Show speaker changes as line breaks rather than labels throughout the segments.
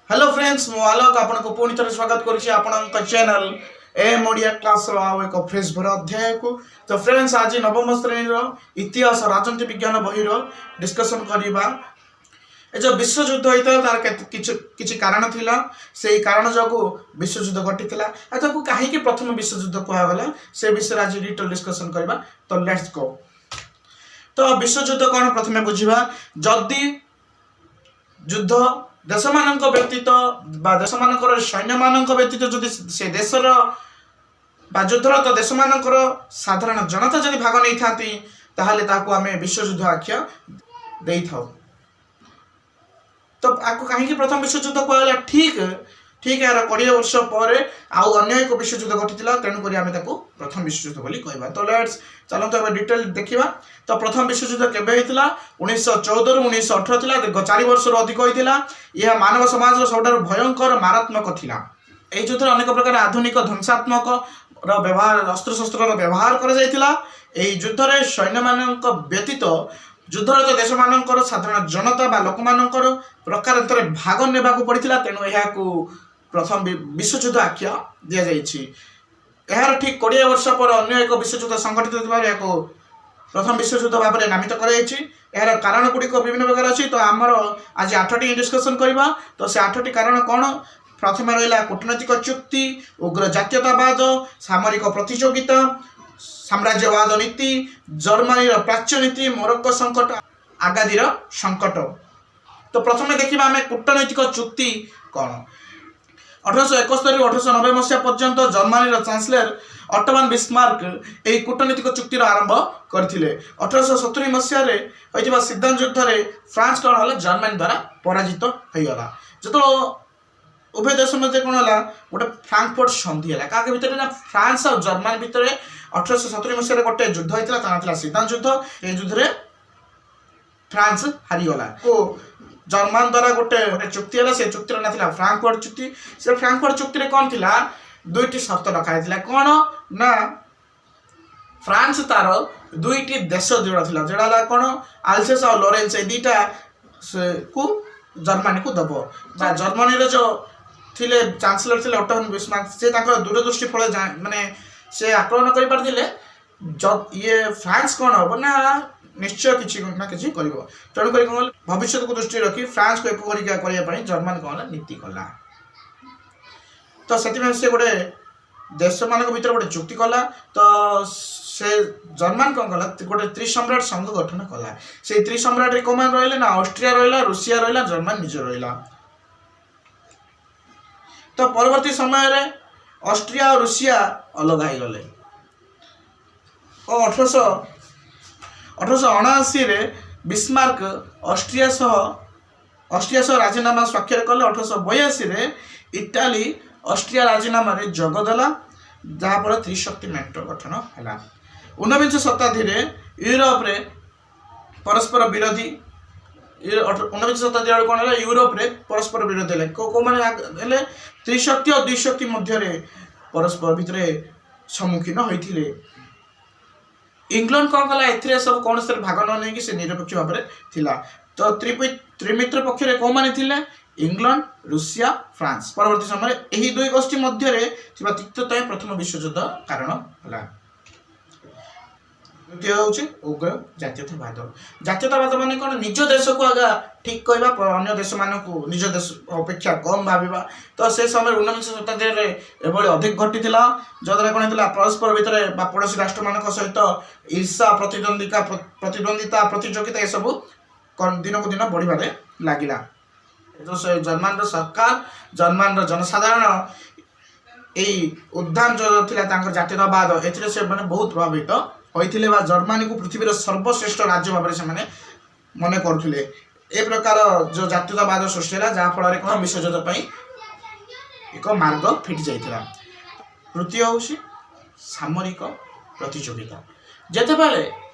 Hello friends, ମୁଁ ଆଲୋକ ଆପଣଙ୍କୁ ପୁଣି ଥରେ ସ୍ୱାଗତ କରୁଛି ଆପଣଙ୍କ ଚ୍ୟାନେଲ୍ ଏମ୍ ଓଡ଼ିଆ କ୍ଲାସ୍ର ଆଉ ଏକ ଫ୍ରେଶ୍ ଭରା ଅଧ୍ୟାୟକୁ। ତ ଫ୍ରେଣ୍ଡସ୍, ଆଜି ନବମ ଶ୍ରେଣୀର ଇତିହାସ ରାଜନୀତି ବିଜ୍ଞାନ ବହିର ଡିସ୍କସନ୍ କରିବା। ଏ ଯେଉଁ ବିଶ୍ୱଯୁଦ୍ଧ ହେଇଥିଲା, ତାର କେତେ କିଛି କିଛି କାରଣ ଥିଲା। ସେଇ କାରଣ ଯୋଗୁଁ ବିଶ୍ୱଯୁଦ୍ଧ ଘଟିଥିଲା ଆଉ ତାକୁ କାହିଁକି ପ୍ରଥମ ବିଶ୍ୱଯୁଦ୍ଧ କୁହାଗଲା, ସେ ବିଷୟରେ ଆଜି ଡିଟେଲ୍ ଡିସ୍କସନ୍ କରିବା। ତ let's go. ତ ବିଶ୍ୱଯୁଦ୍ଧ କ'ଣ ପ୍ରଥମେ ବୁଝିବା। ଯଦି ଯୁଦ୍ଧ ଦେଶମାନଙ୍କ ବ୍ୟତୀତ ବା ଦେଶମାନଙ୍କର ସୈନ୍ୟମାନଙ୍କ ବ୍ୟତୀତ ଯଦି ସେ ଦେଶର ବା ଯୁଦ୍ଧରତ ଦେଶମାନଙ୍କର ସାଧାରଣ ଜନତା ଯଦି ଭାଗ ନେଇଥାନ୍ତି, ତାହେଲେ ତାହାକୁ ଆମେ ବିଶ୍ୱଯୁଦ୍ଧ ଆଖ୍ୟା ଦେଇଥାଉ। ତ ଆକୁ କାହିଁକି ପ୍ରଥମ ବିଶ୍ୱଯୁଦ୍ଧ କୁହାଗଲା? ଠିକ ଠିକ ଏହାର 20 ବର୍ଷ ପରେ ଆଉ ଅନ୍ୟ ଏକ ବିଶ୍ୱଯୁଦ୍ଧ ଘଟିଥିଲା, ତେଣୁକରି ଆମେ ତାକୁ ପ୍ରଥମ ବିଶ୍ୱଯୁଦ୍ଧ ବୋଲି କହିବା। ତ let's, ଚାଲନ୍ତୁ ଏବେ ଡିଟେଲ ଦେଖିବା। ତ ପ୍ରଥମ ବିଶ୍ୱଯୁଦ୍ଧ କେବେ ହେଇଥିଲା? 1914ରୁ 1918 ଥିଲା। ଦୀର୍ଘ 4 ବର୍ଷରୁ ଅଧିକ ହୋଇଥିଲା। ଏହା ମାନବ ସମାଜର ସବୁଠାରୁ ଭୟଙ୍କର, ମାରାତ୍ମକ ଥିଲା। ଏହି ଯୁଦ୍ଧରେ ଅନେକ ପ୍ରକାର ଆଧୁନିକ ଧ୍ୱଂସାତ୍ମକ ର ବ୍ୟବହାର, ଅସ୍ତ୍ରଶସ୍ତ୍ରର ବ୍ୟବହାର କରାଯାଇଥିଲା। ଏହି ଯୁଦ୍ଧରେ ସୈନ୍ୟମାନଙ୍କ ବ୍ୟତୀତ ଯୁଦ୍ଧରତ ଦେଶମାନଙ୍କର ସାଧାରଣ ଜନତା ବା ଲୋକମାନଙ୍କର ପ୍ରକାରାନ୍ତରେ ଭାଗ ନେବାକୁ ପଡ଼ିଥିଲା। ତେଣୁ ଏହାକୁ ପ୍ରଥମ ବିଶ୍ୱଯୁଦ୍ଧ ଆଖ୍ୟା ଦିଆଯାଇଛି। ଏହାର ଠିକ୍ 20 ବର୍ଷ ପରେ ଅନ୍ୟ ଏକ ବିଶ୍ୱଯୁଦ୍ଧ ସଂଘଟିତ ଥିବାରୁ ଏହାକୁ ପ୍ରଥମ ବିଶ୍ୱଯୁଦ୍ଧ ଭାବରେ ନାମିତ କରାଯାଇଛି। ଏହାର କାରଣ ଗୁଡ଼ିକ ବିଭିନ୍ନ ପ୍ରକାର ଅଛି। ତ ଆମର ଆଜି ଆଠଟି ଡିସ୍କସନ୍ କରିବା। ତ ସେ ଆଠଟି କାରଣ କ'ଣ? ପ୍ରଥମେ ରହିଲା କୂଟନୈତିକ ଚୁକ୍ତି, ଉଗ୍ର ଜାତୀୟତାବାଦ, ସାମରିକ ପ୍ରତିଯୋଗିତା, ସାମ୍ରାଜ୍ୟବାଦ ନୀତି, ଜର୍ମାନୀର ପ୍ରାଚ୍ୟ ନୀତି, ମୋରକ୍କୋ ସଙ୍କଟ, ଆଗାଦିର ସଙ୍କଟ। ତ ପ୍ରଥମେ ଦେଖିବା ଆମେ କୂଟନୈତିକ ଚୁକ୍ତି କ'ଣ। 1871ରୁ 1890 ମସିହା ପର୍ଯ୍ୟନ୍ତ ଜର୍ମାନୀର ଚାନ୍ସେଲର ଅଟୋମାନ ବିସ୍ମାର୍କ ଏହି କୂଟନୈତିକ ଚୁକ୍ତିର ଆରମ୍ଭ କରିଥିଲେ। 1870 ମସିହାରେ ହୋଇଥିବା ସିଦାନ ଯୁଦ୍ଧରେ ଫ୍ରାନ୍ସ କ'ଣ ହେଲା? ଜର୍ମାନୀ ଦ୍ୱାରା ପରାଜିତ ହୋଇଗଲା। ଯେତେବେଳେ ଉଭୟ ଦେଶ ମଧ୍ୟରେ କ'ଣ ହେଲା, ଗୋଟେ ଫ୍ରାଙ୍କଫୋର୍ଟ ସନ୍ଧି ହେଲା। କାହା ଭିତରେ ନା ଫ୍ରାନ୍ସ ଆଉ ଜର୍ମାନୀ ଭିତରେ 1870 ମସିହାରେ ଗୋଟେ ଯୁଦ୍ଧ ହେଇଥିଲା। ତା ନାଁ ଥିଲା ସିଦାନ ଯୁଦ୍ଧ। ଏହି ଯୁଦ୍ଧରେ ଫ୍ରାନ୍ସ ହାରିଗଲା ଓ ଜର୍ମାନ ଦ୍ୱାରା ଗୋଟେ ଗୋଟେ ଚୁକ୍ତି ହେଲା। ସେ ଚୁକ୍ତିର ନାଁ ଥିଲା ଫ୍ରାଙ୍କଫୋର୍ଟ ଚୁକ୍ତି। ସେ ଫ୍ରାଙ୍କଫୋର୍ଟ ଚୁକ୍ତିରେ କ'ଣ ଥିଲା? ଦୁଇଟି ସର୍ତ୍ତ ରଖା ହେଇଥିଲା। କ'ଣ ନା ଫ୍ରାନ୍ସ ତାର ଦୁଇଟି ଦେଶ ଯୋଉଟା ଥିଲା, ଯେଉଁଟା ହେଲା କ'ଣ, ଆଲସେସ୍ ଆଉ ଲରେନ୍ସ, ଏଇ ଦୁଇଟା କୁ ଜର୍ମାନୀକୁ ଦବ। ବା ଜର୍ମାନୀର ଯୋଉ ଥିଲେ, ଚାନ୍ସେଲର ଥିଲେ ଅଟୋ ବିସ୍ମାର୍କ, ସେ ତାଙ୍କର ଦୂରଦୃଷ୍ଟି ଫଳରେ ମାନେ ସେ ଆକଳନ କରିପାରିଥିଲେ, ଇଏ ଫ୍ରାନ୍ସ କ'ଣ ହବ ନା ନିଶ୍ଚୟ କିଛି ନା କିଛି କରିବ। ତେଣୁକରି କ'ଣ କଲେ, ଭବିଷ୍ୟତକୁ ଦୃଷ୍ଟିରେ ରଖି ଫ୍ରାନ୍ସକୁ ଏକ କରିକା କରିବା ପାଇଁ ଜର୍ମାନ କ'ଣ ହେଲା, ନୀତି କଲା। ତ ସେଥିପାଇଁ ସେ ଗୋଟେ ଦେଶମାନଙ୍କ ଭିତରେ ଗୋଟେ ଚୁକ୍ତି କଲା। ତ ସେ ଜର୍ମାନ କ'ଣ କଲା, ଗୋଟେ ତ୍ରିସମ୍ରାଟ ସଂଘ ଗଠନ କଲା। ସେଇ ତ୍ରିସମ୍ରାଟରେ କୋଉମାନେ ରହିଲେ ନା ଅଷ୍ଟ୍ରିଆ ରହିଲା, ରୁଷିଆ ରହିଲା, ଜର୍ମାନ ନିଜ ରହିଲା। ତ ପରବର୍ତ୍ତୀ ସମୟରେ ଅଷ୍ଟ୍ରିଆ ଆଉ ରୁଷିଆ ଅଲଗା ହେଇଗଲେ ଓ 1879ରେ ବିସ୍ମାର୍କ ଅଷ୍ଟ୍ରିଆ ସହ ରାଜିନାମା ସ୍ୱାକ୍ଷର କଲେ। 1882ରେ ଇଟାଲୀ ଅଷ୍ଟ୍ରିଆ ରାଜିନାମାରେ ଯୋଗ ଦେଲା, ଯାହାଫଳରେ ତ୍ରିଶକ୍ତି ମେଣ୍ଟ ଗଠନ ହେଲା। 19ବିଂଶ ଶତାବ୍ଦୀରେ ୟୁରୋପରେ ପରସ୍ପର ବିରୋଧୀ, 19ବିଂଶ ଶତାବ୍ଦୀ ବେଳକୁ କ'ଣ ହେଲା? ୟୁରୋପରେ ପରସ୍ପର ବିରୋଧୀ ହେଲେ। କୋଉମାନେ ହେଲେ? ତ୍ରିଶକ୍ତି ଆଉ ଦ୍ୱିଶକ୍ତି ମଧ୍ୟରେ ପରସ୍ପର ଭିତରେ ସମ୍ମୁଖୀନ ହୋଇଥିଲେ। ଇଂଲଣ୍ଡ କ'ଣ କଲା? ଏଥିରେ ସବୁ କୌଣସିଥିରେ ଭାଗ ନ ନେଇକି ସେ ନିରପେକ୍ଷ ଭାବରେ ଥିଲା। ତ ତ୍ରିମିତ୍ର ପକ୍ଷରେ କୋଉମାନେ ଥିଲେ? England, Russia, France. ପରବର୍ତ୍ତୀ ସମୟରେ ଏହି ଦୁଇ ଗୋଷ୍ଠୀ ମଧ୍ୟରେ ଥିବା ତିକ୍ତତା ହିଁ ପ୍ରଥମ ବିଶ୍ୱଯୁଦ୍ଧ କାରଣ ହେଲା। ଦ୍ୱିତୀୟ ହେଉଛି ଉଗ୍ର ଜାତୀୟତାବାଦ। ଜାତୀୟତାବାଦ ମାନେ କ'ଣ? ନିଜ ଦେଶକୁ ଆଗା ଠିକ୍ କହିବା, ଅନ୍ୟ ଦେଶମାନଙ୍କୁ ନିଜ ଦେଶ ଅପେକ୍ଷା କମ୍ ଭାବିବା। ତ ସେ ସମୟରେ 19ବିଂଶ ଶତାବ୍ଦୀରେ ଏଭଳି ଅଧିକ ଘଟିଥିଲା, ଯଦ୍ୱାରା କ'ଣ ହେଇଥିଲା, ପରସ୍ପର ଭିତରେ ବା ପଡ଼ୋଶୀ ରାଷ୍ଟ୍ରମାନଙ୍କ ସହିତ ଈର୍ଷା, ପ୍ରତିଦ୍ୱନ୍ଦିତା, ପ୍ରତିଯୋଗିତା ଏସବୁ ଦିନକୁ ଦିନ ବଢ଼ିବାରେ ଲାଗିଲା। ଯୋଉ ସେ ଜର୍ମାନର ସରକାର, ଜର୍ମାନର ଜନସାଧାରଣ, ଏଇ ଉତ୍ଥାନ ଯୋଉ ଥିଲା ତାଙ୍କର ଜାତୀୟତାବାଦ, ଏଥିରେ ସେମାନେ ବହୁତ ପ୍ରଭାବିତ ହୋଇଥିଲେ ବା ଜର୍ମାନୀକୁ ପୃଥିବୀର ସର୍ବଶ୍ରେଷ୍ଠ ରାଜ୍ୟ ଭାବରେ ସେମାନେ ମନେ କରୁଥିଲେ। ଏ ପ୍ରକାର ଯୋଉ ଜାତୀୟତାବାଦ ସୃଷ୍ଟି ହେଲା, ଯାହାଫଳରେ କ'ଣ ବିଶ୍ୱଯୁଦ୍ଧ ପାଇଁ ଏକ ମାର୍ଗ ଫିଟି ଯାଇଥିଲା। ତୃତୀୟ ହେଉଛି ସାମରିକ ପ୍ରତିଯୋଗିତା। ଯେତେବେଳେ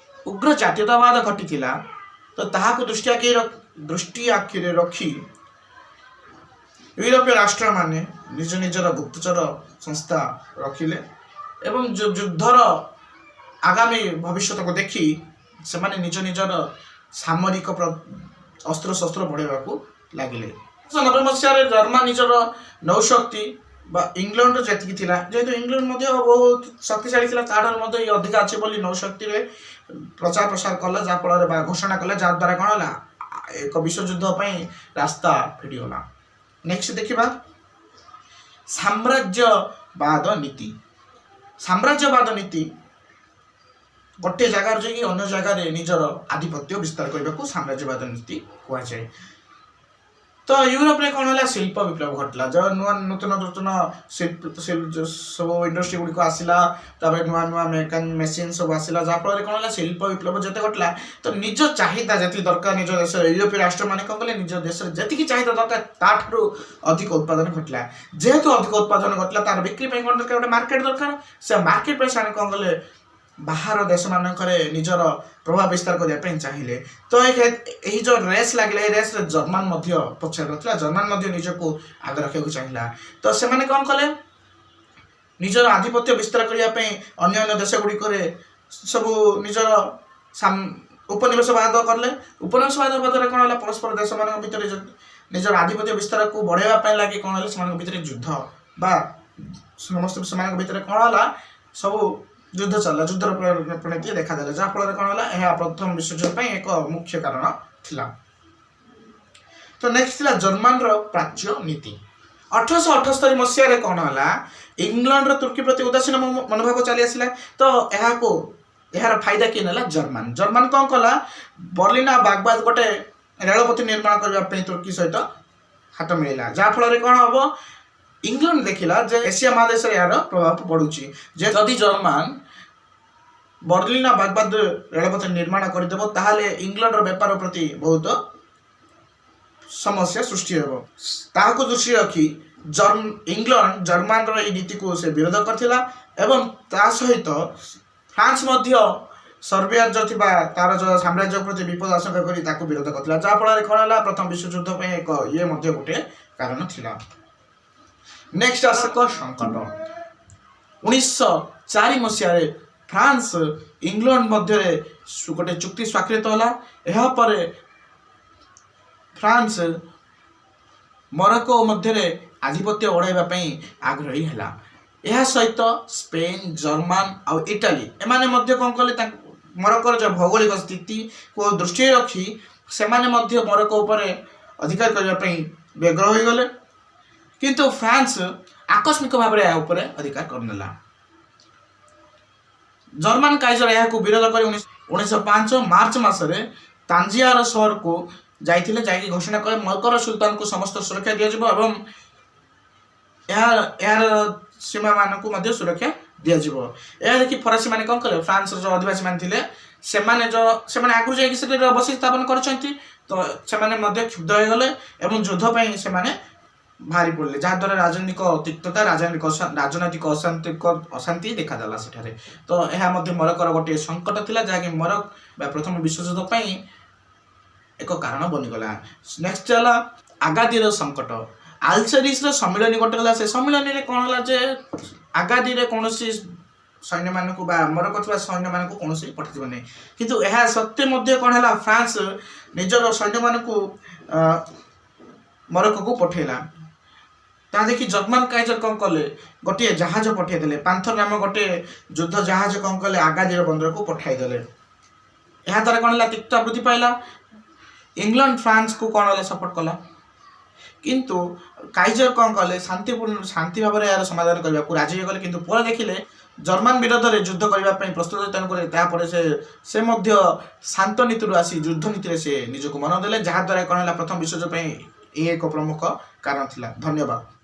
ଉଗ୍ର ଜାତୀୟତାବାଦ ଘଟିଥିଲା, ତ ତାହାକୁ ଦୃଷ୍ଟି ଆଖିରେ ରଖି ୟୁରୋପୀୟ ରାଷ୍ଟ୍ରମାନେ ନିଜ ନିଜର ଗୁପ୍ତଚର ସଂସ୍ଥା ରଖିଲେ ଏବଂ ଯୁଦ୍ଧର ଆଗାମୀ ଭବିଷ୍ୟତକୁ ଦେଖି ସେମାନେ ନିଜ ନିଜର ସାମରିକ ଅସ୍ତ୍ରଶସ୍ତ୍ର ବଢ଼ାଇବାକୁ ଲାଗିଲେ। 90 ମସିହାରେ ଜର୍ମାନ ନିଜର ନୌଶକ୍ତି ବା ଇଂଲଣ୍ଡର ଯେତିକି ଥିଲା, ଯେହେତୁ ଇଂଲଣ୍ଡ ମଧ୍ୟ ବହୁତ ଶକ୍ତିଶାଳୀ ଥିଲା, ତାଠାରୁ ମଧ୍ୟ ଇଏ ଅଧିକା ଅଛି ବୋଲି ନୌଶକ୍ତିରେ ପ୍ରଚାର ପ୍ରସାର କଲା, ଯାହାଫଳରେ ବା ଘୋଷଣା କଲା, ଯାହାଦ୍ୱାରା କ'ଣ ହେଲା, ଏକ ବିଶ୍ୱଯୁଦ୍ଧ ପାଇଁ ରାସ୍ତା ଫିଟିଗଲା। ନେକ୍ସଟ ଦେଖିବା ସାମ୍ରାଜ୍ୟବାଦ ନୀତି। ସାମ୍ରାଜ୍ୟବାଦ ନୀତି ଗୋଟିଏ ଜାଗାରୁ ଯାଇକି ଅନ୍ୟ ଜାଗାରେ ନିଜର ଆଧିପତ୍ୟ ବିସ୍ତାର କରିବାକୁ ସାମ୍ରାଜ୍ୟବାଦ ନୀତି କୁହାଯାଏ। ତ ୟୁରୋପରେ କ'ଣ ହେଲା, ଶିଳ୍ପ ବିପ୍ଳବ ଘଟିଲା। ଯେଉଁ ନୂଆ ନୂତନ ନୂତନ ଶିଳ୍ପ ଯୋଉ ସବୁ ଇଣ୍ଡଷ୍ଟ୍ରି ଗୁଡ଼ିକ ଆସିଲା, ତାପରେ ନୂଆ ନୂଆ ମେସିନ୍ ସବୁ ଆସିଲା, ଯାହାଫଳରେ କ'ଣ ହେଲା, ଶିଳ୍ପ ବିପ୍ଳବ ଯେତେ ଘଟିଲା, ତ ନିଜ ଚାହିଦା ଯେତିକି ଦରକାର ନିଜ ଦେଶରେ, ୟୁରୋପୀୟ ରାଷ୍ଟ୍ରମାନେ କ'ଣ କଲେ, ନିଜ ଦେଶରେ ଯେତିକି ଚାହିଦା ଦରକାର ତାଠାରୁ ଅଧିକ ଉତ୍ପାଦନ ଘଟିଲା। ଯେହେତୁ ଅଧିକ ଉତ୍ପାଦନ ଘଟିଲା, ତାର ବିକ୍ରି ପାଇଁ କ'ଣ ଦରକାର, ଗୋଟେ ମାର୍କେଟ ଦରକାର। ସେ ମାର୍କେଟ ପାଇଁ ସେମାନେ କ'ଣ କଲେ, ବାହାର ଦେଶମାନଙ୍କରେ ନିଜର ପ୍ରଭାବ ବିସ୍ତାର କରିବା ପାଇଁ ଚାହିଁଲେ। ତ ଏହି ଯେଉଁ ରେସ୍ ଲାଗିଲା, ଏହି ରେସ୍ରେ ଜର୍ମାନ ମଧ୍ୟ ପଛରେ ନଥିଲା। ଜର୍ମାନ ମଧ୍ୟ ନିଜକୁ ଆଗ ରଖିବାକୁ ଚାହିଁଲା। ତ ସେମାନେ କ'ଣ କଲେ, ନିଜର ଆଧିପତ୍ୟ ବିସ୍ତାର କରିବା ପାଇଁ ଅନ୍ୟ ଅନ୍ୟ ଦେଶ ଗୁଡ଼ିକରେ ସବୁ ନିଜର ଉପନିବେଶବାଦ କଲେ। ଉପନିବେଶବାଦ ଦ୍ୱାରା କ'ଣ ହେଲା, ପରସ୍ପର ଦେଶମାନଙ୍କ ଭିତରେ ନିଜର ଆଧିପତ୍ୟ ବିସ୍ତାରକୁ ବଢ଼ାଇବା ପାଇଁ ଲାଗି କ'ଣ ହେଲା, ସେମାନଙ୍କ ଭିତରେ ଯୁଦ୍ଧ ବା ସମସ୍ତ ସେମାନଙ୍କ ଭିତରେ କ'ଣ ହେଲା, ସବୁ ଯୁଦ୍ଧ ଚାଲିଲା, ଯୁଦ୍ଧର ପରିଣତି ଦେଖାଦେଲା, ଯାହାଫଳରେ କ'ଣ ହେଲା, ଏହା ପ୍ରଥମ ବିଶ୍ୱଯୁଦ୍ଧ ପାଇଁ ଏକ ମୁଖ୍ୟ କାରଣ ଥିଲା। ତ ନେକ୍ସଟ ଥିଲା ଜର୍ମାନର ପ୍ରାଚ୍ୟ ନୀତି। 1878 ମସିହାରେ କ'ଣ ହେଲା, ଇଂଲଣ୍ଡର ତୁର୍କୀ ପ୍ରତି ଉଦାସୀନ ମନୋଭାବ ଚାଲି ଆସିଲା। ତ ଏହାର ଫାଇଦା କିଏ ନେଲା? ଜର୍ମାନ। ଜର୍ମାନ କ'ଣ କଲା, ବର୍ଲିନ ଆଉ ବାଗବାଦ ଗୋଟେ ରେଳପଥ ନିର୍ମାଣ କରିବା ପାଇଁ ତୁର୍କୀ ସହିତ ହାତ ମିଳିଲା, ଯାହାଫଳରେ କ'ଣ ହବ, ଇଂଲଣ୍ଡ ଦେଖିଲା ଯେ ଏସିଆ ମହାଦେଶରେ ଏହାର ପ୍ରଭାବ ପଡୁଛି, ଯେ ଯଦି ଜର୍ମାନ ବର୍ଲିନ ଆଉ ବାଗବାଦ ରେଳପଥ ନିର୍ମାଣ କରିଦେବ, ତାହେଲେ ଇଂଲଣ୍ଡର ବେପାର ପ୍ରତି ବହୁତ ସମସ୍ୟା ସୃଷ୍ଟି ହେବ। ତାହାକୁ ଦୃଷ୍ଟିରେ ରଖି ଇଂଲଣ୍ଡ ଜର୍ମାନର ଏହି ନୀତିକୁ ସେ ବିରୋଧ କରିଥିଲା ଏବଂ ତା ସହିତ ଫ୍ରାନ୍ସ ମଧ୍ୟ ସର୍ବିଆର ଯୋଉ ଥିବା ତାର ଯୋଉ ସାମ୍ରାଜ୍ୟ ପ୍ରତି ବିପଦ ଆଶଙ୍କା କରି ତାକୁ ବିରୋଧ କରିଥିଲା, ଯାହାଫଳରେ କ'ଣ ହେଲା, ପ୍ରଥମ ବିଶ୍ୱଯୁଦ୍ଧ ପାଇଁ ଏକ ଇଏ ମଧ୍ୟ ଗୋଟିଏ କାରଣ ଥିଲା। ନେକ୍ସଟ ଆସ ଏକ ସଙ୍କଟ। 1904 ମସିହାରେ ଫ୍ରାନ୍ସ ଇଂଲଣ୍ଡ ମଧ୍ୟରେ ଗୋଟେ ଚୁକ୍ତି ସ୍ୱାକ୍ଷରିତ ହେଲା। ଏହାପରେ ଫ୍ରାନ୍ସ ମରକୋ ମଧ୍ୟରେ ଆଧିପତ୍ୟ ବଢ଼ାଇବା ପାଇଁ ଆଗ୍ରହୀ ହେଲା। ଏହା ସହିତ ସ୍ପେନ୍, ଜର୍ମାନ ଆଉ ଇଟାଲୀ ଏମାନେ ମଧ୍ୟ କ'ଣ କଲେ, ତାଙ୍କ ମରକୋର ଯେଉଁ ଭୌଗୋଳିକ ସ୍ଥିତିକୁ ଦୃଷ୍ଟିରେ ରଖି ସେମାନେ ମଧ୍ୟ ମରକୋ ଉପରେ ଅଧିକାର କରିବା ପାଇଁ ବ୍ୟଗ୍ର ହୋଇଗଲେ। କିନ୍ତୁ ଫ୍ରାନ୍ସ ଆକସ୍ମିକ ଭାବରେ ଏହା ଉପରେ ଅଧିକାର କରିନେଲା। ଜର୍ମାନ କାଇଜର ଏହାକୁ ବିରୋଧ କରି 1905 ମାର୍ଚ୍ଚ ମାସରେ ତାଞ୍ଜିଆର ସହରକୁ ଯାଇଥିଲେ। ଯାଇକି ଘୋଷଣା କଲେ, ମରକୋର ସୁଲତାନକୁ ସମସ୍ତ ସୁରକ୍ଷା ଦିଆଯିବ ଏବଂ ଏହାର ସୀମାମାନଙ୍କୁ ମଧ୍ୟ ସୁରକ୍ଷା ଦିଆଯିବ। ଏହା ଦେଖି ଫରାସୀମାନେ କ'ଣ କଲେ, ଫ୍ରାନ୍ସର ଯେଉଁ ଅଧିବାସୀମାନେ ଥିଲେ, ସେମାନେ ଆଗରୁ ଯାଇକି ସେଠାରେ ବସତି ସ୍ଥାପନ କରିଛନ୍ତି, ତ ସେମାନେ ମଧ୍ୟ କ୍ଷୁବ୍ଧ ହୋଇଗଲେ ଏବଂ ଯୁଦ୍ଧ ପାଇଁ ସେମାନେ ବାହାରି ପଡ଼ିଲେ, ଯାହାଦ୍ୱାରା ରାଜନୈତିକ ତିକ୍ତତା, ରାଜନୈତିକ ଅଶାନ୍ତି ଦେଖାଦେଲା ସେଠାରେ। ତ ଏହା ମଧ୍ୟ ମରକୋର ଗୋଟିଏ ସଙ୍କଟ ଥିଲା, ଯାହାକି ମରକ ବା ପ୍ରଥମ ବିଶ୍ୱଯୁଦ୍ଧ ପାଇଁ ଏକ କାରଣ ବନିଗଲା। ନେକ୍ସଟ ହେଲା ଆଗାଦିର ସଙ୍କଟ। ଆଲସେରିସର ସମ୍ମିଳନୀ ଗୋଟେ ହେଲା। ସେ ସମ୍ମିଳନୀରେ କ'ଣ ହେଲା ଯେ ଆଗାଦିରେ କୌଣସି ସୈନ୍ୟମାନଙ୍କୁ ବା ମରକ ଥିବା ସୈନ୍ୟମାନଙ୍କୁ କୌଣସି ପଠାଯିବ ନାହିଁ। କିନ୍ତୁ ଏହା ସତ୍ତ୍ୱେ ମଧ୍ୟ କ'ଣ ହେଲା, ଫ୍ରାନ୍ସ ନିଜର ସୈନ୍ୟମାନଙ୍କୁ ମରକୋକୁ ପଠେଇଲା। ତାହା ଦେଖି ଜର୍ମାନ କାଇଜର କ'ଣ କଲେ, ଗୋଟିଏ ଜାହାଜ ପଠେଇଦେଲେ। ପାନ୍ଥର ନାମ ଗୋଟିଏ ଯୁଦ୍ଧ ଜାହାଜ କ'ଣ କଲେ, ଆଗାଦିର ବନ୍ଦରକୁ ପଠାଇଦେଲେ। ଏହା ଦ୍ୱାରା କ'ଣ ହେଲା, ତିକ୍ତତା ବୃଦ୍ଧି ପାଇଲା। ଇଂଲଣ୍ଡ ଫ୍ରାନ୍ସକୁ କ'ଣ ହେଲା, ସପୋର୍ଟ କଲା। କିନ୍ତୁ କାଇଜର କ'ଣ କଲେ, ଶାନ୍ତିପୂର୍ଣ୍ଣ ଶାନ୍ତି ଭାବରେ ଏହାର ସମାଧାନ କରିବାକୁ ରାଜି ହୋଇଗଲେ। କିନ୍ତୁ ପରେ ଦେଖିଲେ ଜର୍ମାନ ବିରୋଧରେ ଯୁଦ୍ଧ କରିବା ପାଇଁ ପ୍ରସ୍ତୁତ, ତେଣୁକରି ତାପରେ ସେ ମଧ୍ୟ ଶାନ୍ତ ନୀତିରୁ ଆସି ଯୁଦ୍ଧ ନୀତିରେ ସେ ନିଜକୁ ମନ ଦେଲେ, ଯାହାଦ୍ୱାରା କ'ଣ ହେଲା, ପ୍ରଥମ ବିଶ୍ୱଯୁଦ୍ଧ ପାଇଁ ଇଏ ଏକ ପ୍ରମୁଖ କାରଣ ଥିଲା। ଧନ୍ୟବାଦ।